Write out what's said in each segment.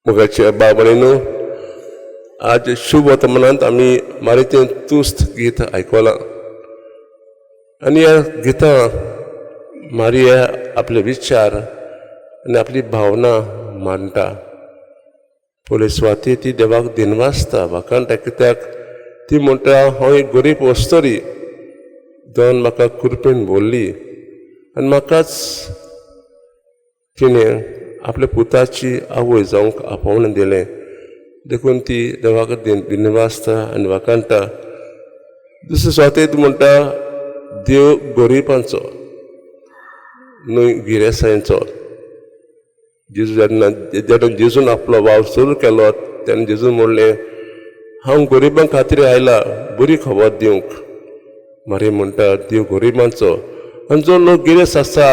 मोगाच्या बाबणेनो, आज शुभ वर्तमानांत आमी मारीचें तुस्त गीत आयकलां आनी ह्या गितां मारिया आपले विचार आनी आपली भावना मांडटा. पयले सुवातेर ती देवाक दिनवासता, वाखाणटा, कित्याक ती म्हणटा, हांव एक गरीब वस्तरी, देवान म्हाका कृपेन भरली आनी म्हाकाच तिणें आपल्या पुताची आवय जावंक आपोवणें दिलें. देखून ती देवाक दिनवासता आनी वाखाणटा. दुसरे सुवातेर ती म्हणटा, देव गरिबांचो न्हय गिरेस्तांचो. जेजू जेन्ना जेन्ना जेजून आपलो वावर सुरू केलो तेन्ना जेजून म्हणलें, हांव गरिबां खातीर आयला बरी खबर दिवंक. मारी म्हणटा, देव गरिबांचो आनी जो लोक गिरेस्त आसा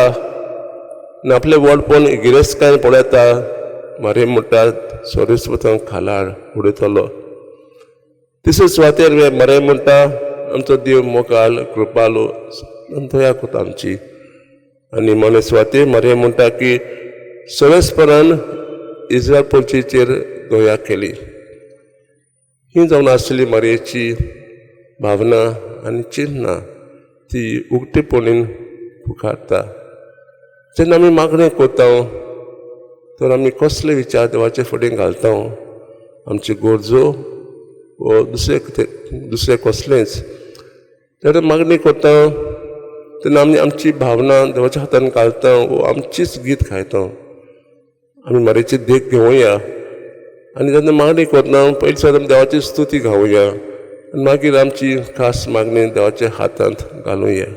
आनी आपलें व्हडपण गिरेस्तकाय पळयता, मारी म्हणटा, सोरेस्पतांक खाला उडयतलो. तिसरे सुवातेर मरे म्हणटा, आमचो देव मोगाल, कृपालू, दया करता आमची. आनी मने सुवातेर मरे म्हणटा की सोरेस्परान इस्रायल पंचेचेर दया केली. ही जावन आसली मारयेची भावना आनी चिन्नां ती उक्तेपणीन पुकारता. जेन्ना आमी मागणें करता तर आमी कसले विचार देवाचे फुडें घालता? आमच्यो गरजो वो दुसरें कितें, दुसरें कसलेंच? जेन्ना मागणी करता तेन्ना आमी आमची भावना देवाच्या हातान घालता वो आमचीच गीत गायता? आमी मारयेची देख घेवया आनी जेन्ना मागणी करतना पयलीं सुद्दां आमी देवाची स्तुती गावया आनी मागीर आमची खास मागणी देवाच्या हातांत घालुया.